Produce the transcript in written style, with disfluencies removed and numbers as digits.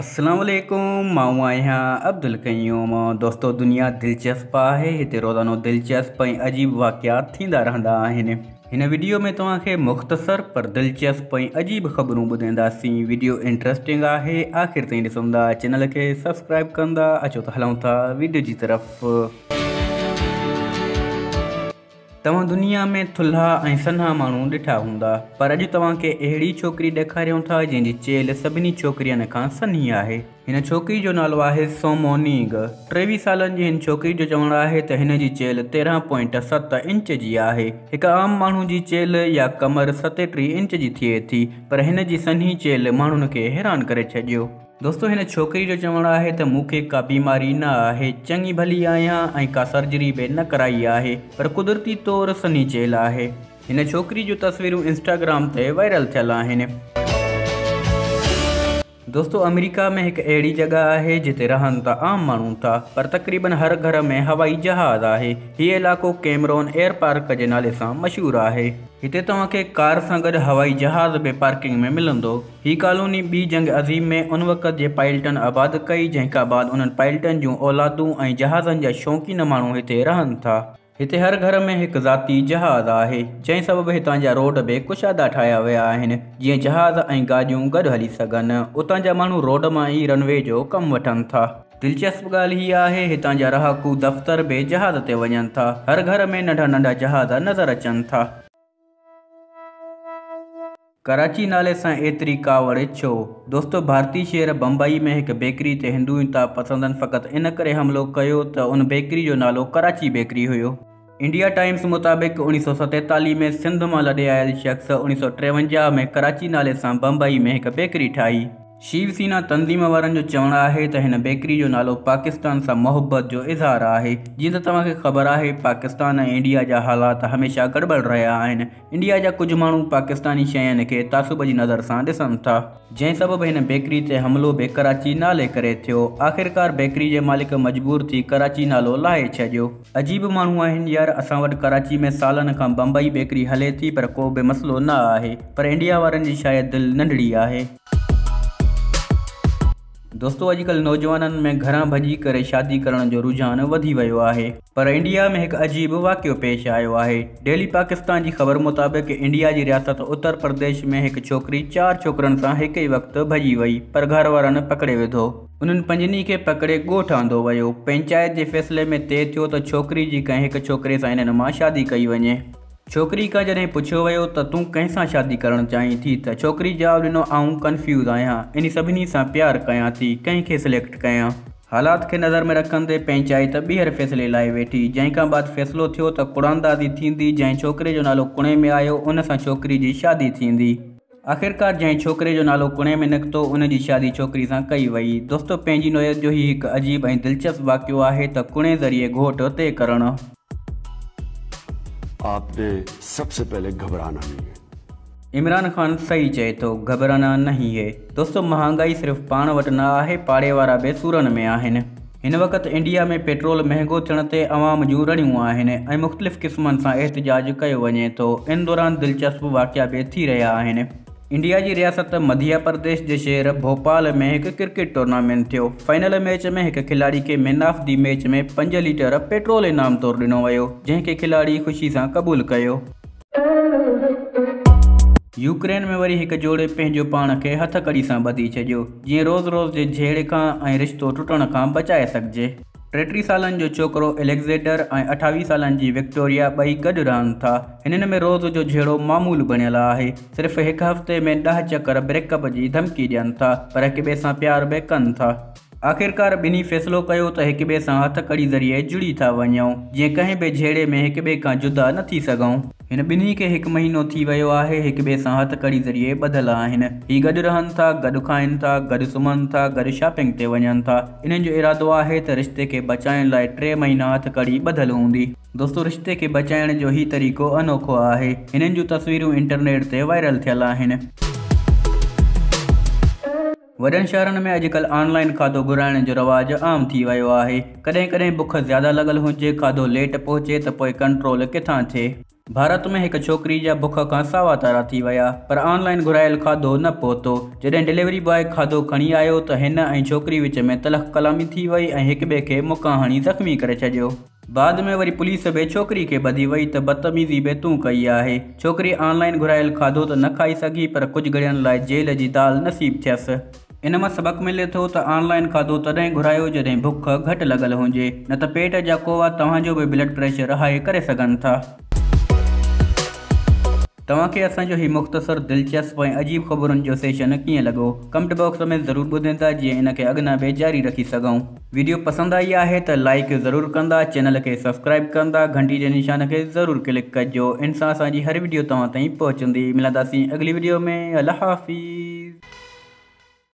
اسلام عليڪم مان آهيان عبدالقيوم. دوستو دنيا دلچسپ آهي، هتي روزانو دلچسپ ۽ عجيب واقعات ٿيندا رهندا آهن. هن وڊيو ۾ توهان کي مختصر پر دلچسپ ۽ عجيب خبرون ٻڌائينداسين. وڊيو انٽرسٽنگ آهي، آخر تائين ڏسندا، چينل کي سبسڪرائب ڪندا. اچو ته هلون ٿا وڊيو جي طرف. توهان دنيا ۾ ٿلها ۽ سنها ماڻهو ڏٺا هوندا، پر اڄ توهان کي اهڙي ڇوڪري ڏيکاريون ٿا جنهن جي چيلهه سڀني ڇوڪرين کان سنهي آهي. هن ڇوڪري جو نالو آهي سومونيگ. 23 سالن جي هن ڇوڪري جو چوڻ آهي ته هن جي چيلهه 13.7 انچ جي آهي. هڪ عام ماڻهو جي چيلهه يا ڪمر 37 انچ جي ٿئي ٿي، پر هن جي سنهي چيلهه ماڻهن کي حيران ڪري ڇڏيو. دوستو هن ڇوڪري جو چوڻ آهي ته مون کي ڪا بيماري نه آهي، چڱي ڀلي آهيان ۽ ڪا سرجري به نه ڪرائي آهي، پر قدرتي طور سنهي چيلهه آهي. هن ڇوڪري جون تصويرون انسٽاگرام تي وائرل ٿيل آهن. دوستو آمريڪا ۾ هڪ اهڙي جڳهه آهي جتي رهن ته عام ماڻهو ٿا، پر تقريبن هر گهر ۾ هوائي جهاز آهي. هي علائقو ڪيمرون ايئر پارڪ جي نالي سان مشهور آهي. هتي توهان کي ڪار سان گڏ هوائي جهاز به پارڪنگ ۾ ملندو. هي ڪالوني ٻي جنگ عظيم ۾ ان وقت جي پائلٽن آباد ڪئي، جنهن کان بعد انهن پائلٽن جون اولادون ۽ جهازن جا شوقين ماڻهو هتي رهن ٿا. هتي هر گهر ۾ هڪ ذاتي جهاز آهي، جنهن سبب هتان جا روڊ به ڪشادا ٺاهيا ويا آهن، جيئن جهاز ۽ گاڏيون گڏ هلي سگهن. اتان جا ماڻهو روڊ مان ئي رن وي جو ڪم وٺن ٿا. دلچسپ ڳالهه هي آهي هتان جا رهاڪو دفتر به جهاز تي وڃن ٿا. هر گهر ۾ ننڍا ننڍا جهاز نظر اچن ٿا. ڪراچي نالي سان ايتري ڪاوڙ ڇو؟ دوستو ڀارتي شهر بمبئي ۾ هڪ بيڪري تي هندو انتها پسندن فقط ان ڪري حملو ڪيو ته ان بيڪري جو نالو ڪراچي بيڪري هيو. انڊيا ٽائمز مطابق 1947 ۾ سنڌ مان لڏي آيل شخص 1953 ۾ ڪراچي نالي سان بمبئي ۾ هڪ بيڪري ٺاهي. شيو سينا تنظيم وارن جو چوڻ آهي ته هن بيڪري جو نالو پاڪستان سان محبت جو اظهار آهي. جيئن ته توهان کي خبر آهي پاڪستان ۽ انڊيا جا حالات هميشه گڙٻڙ رهيا آهن. انڊيا جا ڪجهه ماڻهو پاڪستاني شين کي تعصب جي نظر سان ڏسن ٿا. جنهن سبب هن بيڪري تي حملو به ڪراچي نالي ڪري ٿيو. آخرڪار بيڪري جي مالڪ مجبور ٿي ڪراچي نالو لاهي ڇڏيو. عجيب ماڻهو آهن يار، اسان وٽ ڪراچي ۾ سالن کان بمبئي بيڪري هلي ٿي پر ڪو به مسئلو نه آهي، پر انڊيا وارن جي شايد دل ننڍڙي آهي. دوستو اڄڪلهه نوجوانن ۾ گهران ڀڄي ڪري شادي ڪرڻ جو رجحان وڌي ويو آهي، پر انڊيا ۾ هڪ عجيب واقعو پيش آيو آهي. ڊيلي پاڪستان جي خبر مطابق انڊيا جي رياست اتر پرديش ۾ هڪ ڇوڪري 4 ڇوڪرن سان هڪ ئي وقت ڀڄي وئي، پر گهر وارن پڪڙي وڌو. انهن پنجني کي پڪڙي ڳوٺ آندو ويو. پنچائت جي فيصلي ۾ طئي ٿيو ته ڇوڪري جي ڪنهن هڪ ڇوڪري سان انهن مان شادي ڪئي وڃي. ڇوڪري کان جڏهن پڇيو ويو ته تون ڪنهن سان شادي ڪرڻ چاهين ٿي ته ڇوڪري جواب ڏنو آئون ڪنفيوز آهيان، انهي سڀني سان پيار ڪيان ٿي، ڪنهن کي سليڪٽ ڪيان. حالات کي نظر ۾ رکندي پنچائت ٻيهر فيصلي لاء ويٺي، جنهن کان بعد فيصلو ٿيو ته قرعاندازي ٿيندي، جنهن ڇوڪري جو نالو ڪڻي ۾ آيو ان سان ڇوڪري جي شادي ٿيندي. آخرڪار جنهن ڇوڪري جو نالو ڪڻي ۾ نڪتو ان جي شادي ڇوڪري سان ڪئي وئي. دوستو پنهنجي نوعيت جو هي هڪ عجيب ۽ دلچسپ واقعو آهي ته ڪڻي ذريعي گهوٽ طئي ڪرڻ. آپ ني سب سي پهلي گهبرانا نهين هي. عمران خان صحيح چئي ٿو گهبرانا نهين هي. دوستو مهانگائي صرف پاڻ وٽ نه آهي پاڙي وارا به سورن ۾ آهن. هن وقت انڊيا ۾ پيٽرول مهنگو ٿيڻ تي عوام جون رڙيون آهن ۽ مختلف قسمن سان احتجاج ڪيو وڃي ٿو ان دوران دلچسپ واقعا به ٿي رهيا آهن. انڊيا جي رياست مڌيا پرديش جي شهر ڀوپال ۾ هڪ ڪرڪيٽ ٽورنامينٽ ٿيو. فائنل ميچ ۾ هڪ کلاڙي کي man of the match ۾ 5 litre petrol انعام طور ڏنو ويو، جنهن کي کلاڙي خوشي سان قبول ڪيو. يوڪرين ۾ وري هڪ جوڙي پنهنجو پاڻ کي هٿڪڙي سان ٻڌي ڇڏيو، جيئن روز روز جي جهيڙي کان ۽ رشتو ٽٽڻ کان بچائي سگهجي. 33 سالن جو ڇوڪرو اليگزينڊر ۽ 28 سالن جي وڪٽوريا ٻئي گڏ رهن ٿا. هنن ۾ روز جو جهيڙو معمول بڻيل آهي. صرف هڪ هفتي ۾ 10 چڪر بريڪ اپ جي ڌمڪي ڏين ٿا، پر هڪٻئي سان پيار به ڪن ٿا. آخرڪار ٻنهي فيصلو ڪيو ته هڪٻئي سان هٿڪڙي ذريعي جڙي ٿا وڃون، جيئن ڪنهن به جهيڙي ۾ هڪٻئي کان جدا نه ٿي سگهون. هن ٻنهي کي هڪ مهينو ٿي ويو آهي هڪٻئي سان هٿڪڙي ذريعي ٻڌل آهن. هي گڏ رهن ٿا، گڏ کائن ٿا، گڏ سمهن ٿا، گڏ شاپنگ تي وڃن ٿا. انهن جو ارادو آهي ته رشتي کي بچائڻ لاء 3 مهينا هٿڪڙي ٻڌل هوندي. دوستو رشتي کي بچائڻ جو هي طريقو انوکو آهي. هنن جون تصويرون انٽرنيٽ تي وائرل ٿيل آهن. وڏن شهرن ۾ اڄڪلهه آن لائين کاڌو گهرائڻ جو رواج عام ٿي ويو آهي. ڪڏهن ڪڏهن بک زياده لڳل هجي، کاڌو ليٽ پهچي ته پوء ڪنٽرول ڪٿان ٿئي. ڀارت ۾ هڪ ڇوڪري جا بک کان ساوا تارا ٿي ويا پر آن لائن گهرايل کاڌو نه پهتو. جڏهن ڊليوري بواء کاڌو کڻي آيو ته هن ۽ ڇوڪري وچ ۾ تلخ ڪلامي ٿي وئي ۽ هڪٻئي کي مڪا هڻي زخمي ڪري ڇڏيو. بعد ۾ وري پوليس به ڇوڪري کي ٻڌي وئي ته بدتميزي به تون ڪئي آهي. ڇوڪري آن لائن گهرايل کاڌو ته نه کائي سگهي پر ڪجهه گهڙين لاء جيل جي دال نصيب ٿيس. ان مان سبق ملي ٿو ته آن لائن کاڌو تڏهن گهرايو جڏهن بک گهٽ لڳل هجي، نه ته پيٽ جا ڪوئا توهان جو به بلڊ پريشر هاء ڪري سگهن ٿا. توهان کي اسان جو هي مختصر، دلچسپ ۽ عجيب خبرن جو سيشن ڪيئن لڳو؟ ڪمٽ باڪس ۾ ضرور ٻڌائيندا جيئن ان کي اڳنا به جاري رکي سگهون. ويڊيو پسند آئي آهي ته لائيڪ ضرور ڪندا، چينل کي سبسڪرائيب ڪندا، گهنٽي جي نشان کي ضرور ڪلڪ ڪجو ان سان اسان جي هر ويڊيو توهان تائين پهچندي. ملنداسين اڳلي ويڊيو ۾ الله حافظ.